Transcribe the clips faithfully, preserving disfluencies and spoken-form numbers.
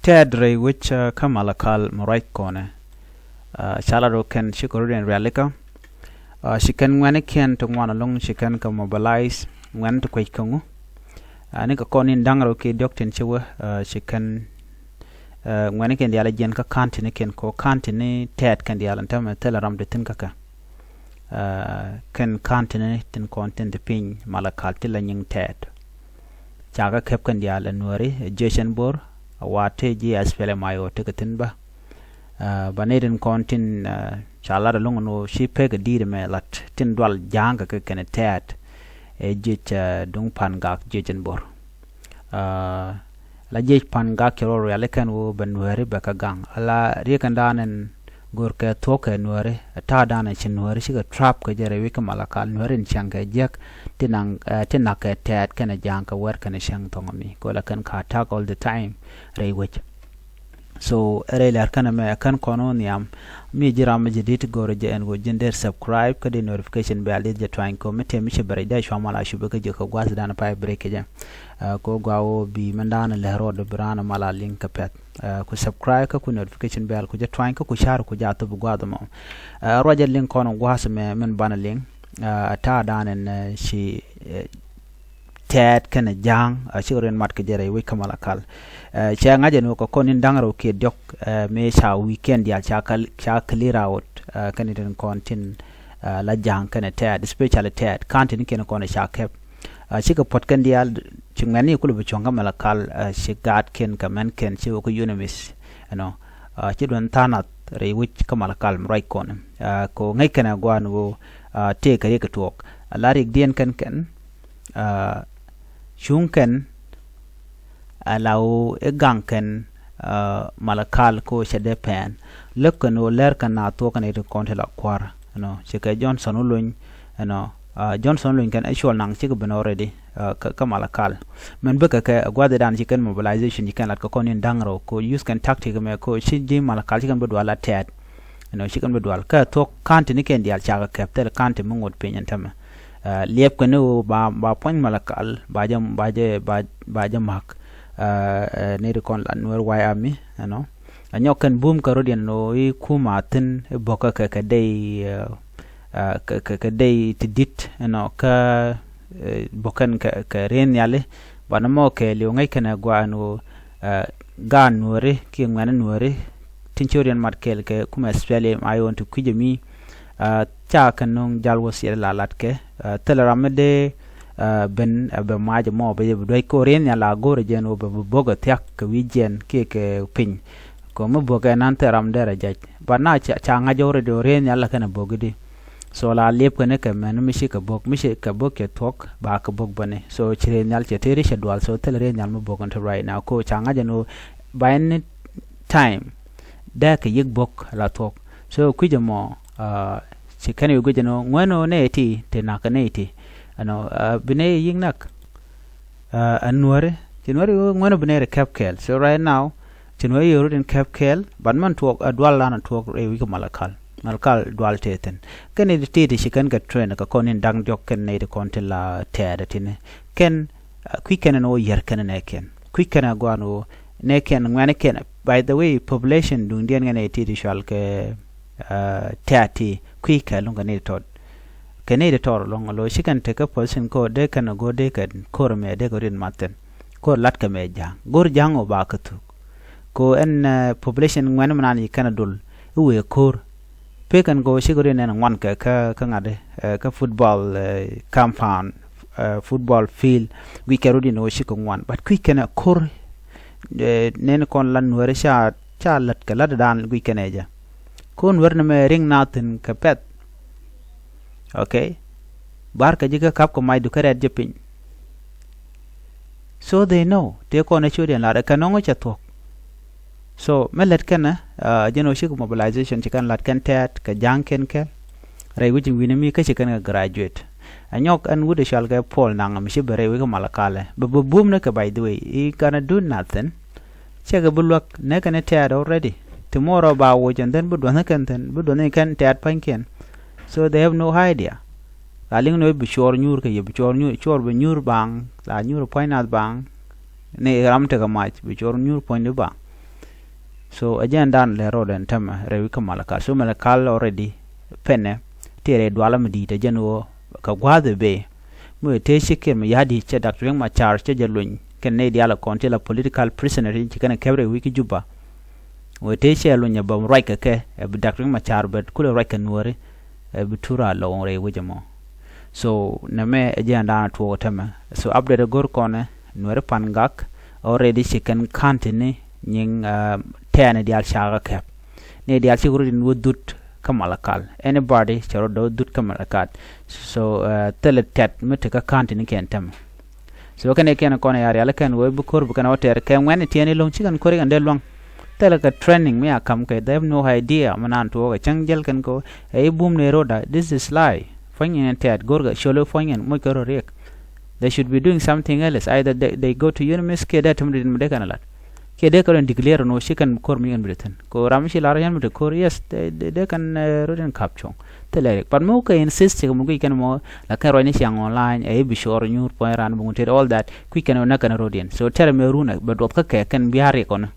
Tɛ̈t rɛy wec kä Malakal mi ruac kɔnɛ. Ca lat ɣöö kɛn ci kɛ rɔ̱diɛn rialikä. Ci kɛn ŋuɛ̈nikiɛn ti ŋuan ɛlɔ̱ŋ ci kɛn kɛ mobilize ŋuɛ̈ni ti kuec kä ŋu. Ni kɛ kɔn in da̱ŋ rɛw kiɛ diɔ̱k tin ci wä ci kɛn ŋuɛ̈nikiɛn diaal ɛ jiɛn kä ka̱n tinikiɛn kɛ ɣöö ka̱n tini tɛ̈t kɛn diaal ɛn täämɛ thilɛ ram ti thi̱n kä kɛ. Kɛn ka̱n tini tin kɔn tin ti piny Malakal ti la nyiŋ tɛ̈t. Ca kɛ kɛp kɛn diaal ɛ Nuääri ɛ jiɛc ɛn bo̱r ɛ wa̱a̱ tëë ji̱ SPLM-IO tekɛ thi̱n bä. Ba nɛy tin kɔn tin ca lat ɛlɔ̱ŋ ɛn ɣöö ci pek ɛ di̱i̱t ɛmɛ lat tin dual ja̱a̱ŋ kɛ kɛ kɛn tɛ̈t ɛ jiɛc duŋ Pa̱n Gak jiɛc ɛn bo̱r. La jiɛc Pa̱n Gak cɛ rɔ rialikä ɛn ɣöö bɛ Nuääri bɛ kɛ gaŋ ala riekɛndan ɛn görkɛ thuɔ̱k kɛ Nuääri ɛ ta̱a̱dan ɛ ci Nuääri cikɛ trap kɛ jɛ rɛy wec kä Malakal Nuääri in ciaŋ kɛ jiäk ti naŋ ti na̱k kɛ tɛ̈t kɛnɛ ja̱a̱ŋ kɛ wɛr kɛnɛ cäŋ thɔŋ mi kɛ ɣöö la kɛn ka attack all the time rɛy wec. So ɛ rɛy lɛr kɛn ɛmɛ ɛ kɛn kɔn wä nhiam. Mi ji̱ ram mi ji̱ di̱t go̱rɛ jɛ ɛn ɣöö ji̱n dee subscribe kä dee notification bell dee jɛ tuany kɛ ɣöö mi tëë mi ci bɛ rɛc dee cua mal a cup kä ji̱ kɛ gua̱thdan pay break kɛ jɛ. Kɛ ɣöö gɔaa ɣöö bi mɛndan lɛ road bi raan mal a liŋ kɛ pɛ̈th. Ku subscribe kä ku notification bell ku jɛ tuany kä ku share ku jɛ a thop gua̱th ɛmɔ. Ruacɛ liŋ kɔn gua̱th ɛmɛ min banɛ liŋ. Ta̱a̱dan ɛn ci tɛ̈t kɛnɛ ja̱a̱ŋ a cikɛ rɔ̱diɛn mat kɛ jɛ rɛy wec kä Malakal. Cɛ ŋa̱c ɛn ɣöö kɛ kɔn in da̱ŋ rɛw kiɛ diɔ̱k mëë ca weekend diaal ca clear out kɛn in tin kɔn tin la ja̱a̱ŋ kɛnɛ tɛ̈t, especially tɛ̈t ka̱n tinikiɛn kɔn ca kɛp. Cikɛ puɔ̱t kɛn diaal ci ŋuɛ̈tni kulɛ bi cuɔ̱ŋ kä Malakal ci gaatkiɛn kɛ mɛnkiɛn ci wä kä UNMISS ɛnɔ. Ci duɔ̱n tha̱a̱ŋ nath rɛy wec kä Malakal mi ruac kɔn kɛ ɣöö ŋäc kɛn ɛ gua̱a̱n ɣöö tëëkɛ riɛk kɛ tuɔɔk. La riɛkdiɛn kɛn kɛn cuŋ kɛn ala ɣöö i̱ gaŋ kɛn Malakal kɛ ɣöö cɛ dee pɛn lek kɛn ɣöö lɛr kɛn na thuɔ̱k kɛn i̱ ti kɔn ti la kua̱r ɛnɔ. Cikɛ Johnson wä lony ɛnɔ. Johnson wä lony kɛn actual naŋ cikɛ ben already kä Malakal. Mɛn bikɛ kɛ gua̱dhidan ci kɛn mobilization ci kɛn lat kɛ kɔn in da̱ŋ rɛw kɛ ɣöö use kɛn tactic mɛ kɛ ɣöö ci ji̱ Malakal ci kɛn bi dual la tɛ̈t. Ɛnɔ ci kɛn bi dual kä thuɔ̱k ka̱n tinikiɛn diaal cakɛ kɛp thil ka̱n ti mi ŋot piny ɛn tämɛ. Liɛp kɛn ni ɣöö ba ba puɔ̱ny Malakal ba jɛ ba jɛ ba ba jɛ ma̱k. Ni ri kɔn la Nuer White Army ɛnɔ. Ɛ nyɔk kɛn bum kä rɔ̱diɛn ɛnɔ i̱ kum a thi̱n i̱ bo̱kä kɛ kɛ dey kɛ kɛ dey ti di̱t ɛnɔ kä bo̱kɛn kɛ kɛ ri̱n nhiali. Banɛ mɔ kɛɛliw ŋäc kɛn ɛ gua̱a̱ ɛn ɣöö gaat Nuääri kiɛ ŋuɛ̈ni Nuääri tin ci rɔ̱diɛn mat kɛɛl kɛ kumɛ SPLM-IO ti kui̱c ɛmi. Ca kɛ nöŋ jal wä thiɛt la latkɛ thilɛ ram mi dee ben ɛ bɛ mac ɛmɔ bɛ jɛ bi duäc kɛ ɣöö ri̱n nhial la go̱o̱rɛ jɛ ɛn ɣöö bɛ bi bo̱k ɛ thia̱k kɛ wi̱c jiɛn kiɛ kɛ piny. Kɛ ɣöö mi bo̱k ɛ nan thilɛ ram derɛ jac. But na ca ŋa̱c ɣöö rɛy ri̱n nhial la kɛn ɛ bo̱k i̱di. So la liep kɛn kɛ mɛn mi ci kɛ bo̱k mi ci kɛ bo̱k cɛ thuɔ̱k ba kɛ bo̱k bäni. So ci ri̱n nhial cɛ tëëri cɛ dual so thilɛ ri̱n nhial mi bo̱k ɛn ti right now kɛ ɣöö ca ŋa̱c ɛn ɣöö by any time dee kɛ yiëk bo̱k la thuɔ̱k. So kui̱c ɛmɔ ci kɛn wi̱c guic ɛn ɣöö ŋuɛ̈n ɣöö nɛy ti ti na̱k kɛ nɛy ti ɛnɔ bi nɛy yiëk na̱k. Ɛn Nuääri ci Nuääri ɣöö ŋuɛ̈n ɣöö bi nɛy ri kɛp kɛɛl. So right now ci Nuääri yio̱o̱ rɔ̱diɛn kɛp kɛɛl. But mɛn tuɔɔk ɛ dual lan ɛ tuɔɔk rɛy wi̱c kɛ Malakal. Malakal dual tëë thi̱n kɛn nɛy ti ti ci kɛn kɛ train kɛ kɔn in da̱ŋ diɔ̱k kɛn nɛy ti kɔn ti la tɛɛt ɛ ti̱ni. Kɛn kui̱c kɛn ɛn ɣöö yär kɛn ɛ nɛɛkiɛn kui̱c kɛn ɛ gua̱a̱n ɣöö nɛɛkiɛn ŋuɛ̈nikiɛn. By the way population duŋdiɛn kɛn nɛy ti ti cual kɛ tɛɛt ti kui̱c kɛ luŋ kɛ nɛy ti tɔt. Kɛ nɛy ti tɔt ɛlɔ̱ŋ ɛ lo̱c ci kɛn tekɛ position kɛ ɣöö dee kɛn ɛ go̱o̱r dee kɛn ko̱r ɛmɛ dee kɛ rɔ̱diɛn math thi̱n. Ko̱r la̱t kɛ mɛ ja̱a̱ŋ go̱o̱r ja̱a̱ŋ ɣöö ba kɛ thuk. Kɛ ɣöö ɛn population ŋuɛ̈ni mi nan ci kɛn ɛ dol i̱ wëë ko̱r. Pek ɛn kɛ ɣöö cikɛ rɔ̱diɛn ɛn ŋuan kɛ kä kä ŋa̱t kä football compound football field. Guic kɛ rɔ̱diɛn ɣöö cikɛ ŋuan but kui̱c kɛn ɛ ko̱r. Nɛn kɔn la Nuääri ca ca lät kɛ la̱tdan guic kɛn ɛ jɛ. Ko̱r Nuääri ni mɛ riŋ na thi̱n kɛ pɛ̈th. Okay. Bar kɛ ji̱ kä ka̱p kɛ mac du kä rɛɛt jɛ piny. So they know tëë kɔn ɛ ciötdiɛn lar ɛ kɛ nɔŋ cɛ thuɔ̱k. So mɛ lät kɛn ɛ jɛn ɔ cikɛ mobilization ci kɛn lat kɛn tɛɛt kɛ ja̱ŋ kɛn kɛl. Rɛy wi̱c in wi̱ni mi kä ci kɛn kɛ graduate. Ɛ nyɔk ɛn wut ɛ cual kɛ Paul Naŋ mi ci bɛ rɛy wi̱c kä Malakalɛ bɛ bɛ bum ni kɛ by the way he gonna do nothing. Cɛ kɛ bi luäk nɛ kɛn tɛɛt already. Ti muɔrɔ ba woc and then bi duɔth ni kɛn thin bi duɔth ni kɛn tɛɛt pa̱nykiɛn. So they have no idea. La liŋ ni bi cuɔr nyuur kɛ yɛ bi cuɔr nyuur cuɔr bi nyuur baŋ la nyuur puɔ̱ny nath baŋ. Ni ram tekɛ mac bi cuɔr nyuur puɔ̱ny di baŋ. So ɛ jɛn dan lɛ rɔɔdɛ ɛn tämɛ rɛy wi̱c kä Malakal. So Malakal already pɛnɛ ti rɛy dualä mi di̱i̱t ɛ jɛn ɣöö kɛ gua̱a̱th ɛ bee. Mi wee tëë ci Kiir Mayardit cɛ Doctor Riek Machar cɛ jɛ luny kɛn nɛy diaal ɛ kɔn ti la political prisoner ci kɛn ɛ kɛp rɛy wi̱c kä Juba. Wee tëë cɛ luny ɛ bɛ ruac kɛ kɛ ɛ bi Doctor Riek Machar bɛ kulɛ ruac kɛ Nuääri ɛ bi tur a lɔŋ rɛy wi̱c ɛmɔ. So nɛmɛ ɛ jɛn dan tuɔɔk tämɛ. So update ɛ go̱r kɔnɛ Nuääri Pangak already ci kɛn county ni nyiŋ tɛɛni diaal cakɛ kɛp. Ni diaal ci rut in wä dhut kä Malakal. Anybody cɛ rut dɔ̱ dhut kä Malakal. So thilɛ tɛt mi ti kä county ni kɛn tämɛ. So kɛn ikiɛn kɔn ya rial kɛn wee bi ko̱r bi kɛn wä tɛɛr kɛ ŋuɛn itiɛn ilo̱ŋ ci kɛn ko̱r ikɛn dee luaŋ. Thilɛ kɛ training mi a kam kɛ, they have no idea mi naan tuɔɔk ɛ cäŋ jäl kɛn kɛ wä ɛ i̱ bum ni roda. This is lie. Puɔ̱ny in tɛɛt go̱rkɛ col i̱ puɔ̱ny in moc kɛ rɔ riɛk. They should be doing something else. Either they, they go to UNMISS kiɛ dee tim rit mi dee kɛn lat kiɛ dee kɛ rɔ in declare no ci kɛn ko̱r mi yɛn bi dee thi̱n. Ko ram mi ci lar yɛn mi dee ko̱r, yes, dee kɛn rɔ in kap cuɔ̱ŋ. Thilɛ rik. But mi wä kɛ insist kɛ mi guic kɛn mɔ la kɛn ruacni ciaŋ online ɛ i̱ bi cuɔr nyuur puɔ̱ny ran bi ŋun tet all that kui̱c kɛn wä nɛ kɛn rɔ diɛn. So tɛrɛ mi run ɛ bɛ duɔth kä kɛ kɛn bi a rik ɔni.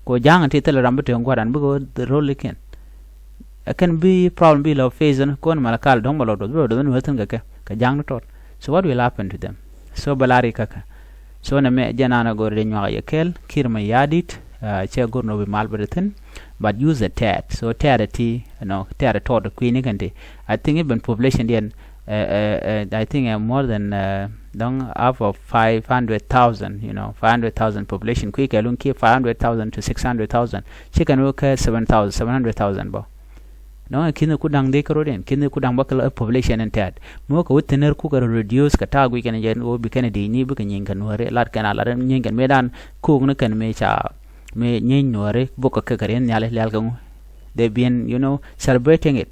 Ko ja̱a̱ŋ ti thilɛ ram bi te ŋua̱t an bikɛ wä rol ikiɛn. Ɛ kɛn bi problem bi lɔ face in kɔn Malakal dɔ̱ŋ bɛ lɔ duɔth bi lɔ duɔth in wee thi̱n kɛ kɛ kɛ ja̱a̱ŋ ni tɔt. So what will happen to them? So bɛ la rik kä kɛ. So nɛmɛ jɛn an a gɔr dee nyuak yɛ kɛl Kiir Mayardit. Cɛ gɔr nɔ bi mal bɛ dee thi̱n. But use the tɛɛt. So tɛɛt ɛ ti, you know, tɛɛt ɛ tɔt kui̱ni kɛn ti. I think even population diɛn I think more than dɔ̱ŋ half of five hundred thousand, you know, five hundred thousand population. Kui̱ kɛ luŋ kiɛ five hundred thousand to six hundred thousand. Ci kɛn wä kɛ seven thousand, seven hundred thousand bä. Dɔ̱ŋ ɛ ki̱n ku da̱ŋ dee kärot in ki̱n ku da̱ŋ bä kɛ population in tɛ̈t. Mi wä kɛ wä thi̱n ner ku kɛ rɔ reduce kɛ ta̱a̱ guic kɛn jɛ wä bi kɛn di̱i̱c ni bikɛ nyieeny kɛ Nuääri lat kɛn a lat nyieeny kɛn mëë dan ko̱o̱k ni kɛn mëë ca mëë nyieeny Nuääri bok kɛ kɛ kɛ riɛn nhiali lial kɛ ŋu. They been, you know, celebrating it.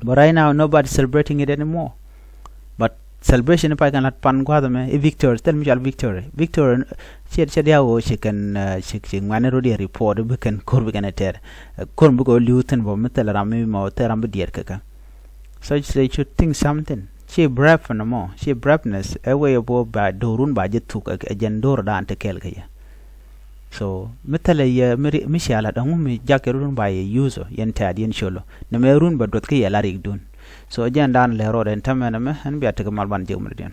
But right now nobody celebrating it anymore. But celebration i̱ pac kɛn lat pan gua̱a̱th ɛmɛ i̱ victory, thil mi cɔal victory. Victory ciɛ ciɛ diaak ɣöö ci kɛn ci ci ŋuɛ̈ni rot yɛ report i̱ bi kɛn ko̱r bi kɛn ɛ tɛr. Ko̱r mi bi kɛ ɣöö li̱w thi̱n bä mi thil ram mi mɔ thil ram bi diɛɛr kɛ kɛ. So they should think something. Ci brave nɔmɔ, ci braveness ɛ wee bä ba do̱run ba jɛ thuk ɛ jɛn do̱r dan te kɛɛl kɛ yɛ. So mi thilɛ yɛ mi ri mi cia lat ɛŋu mi jak kɛ run ba yɛ use ɔ yɛn tɛ̈t yɛn col ɔ nɛ mɛ run bɛ duɔth kä yɛ la rikdun. So jɛn dan lɛ rɔɔdɛ ɛn tämɛ nɛ mɛ ɛn bia tekɛ mal ban jek mi ri diɛn.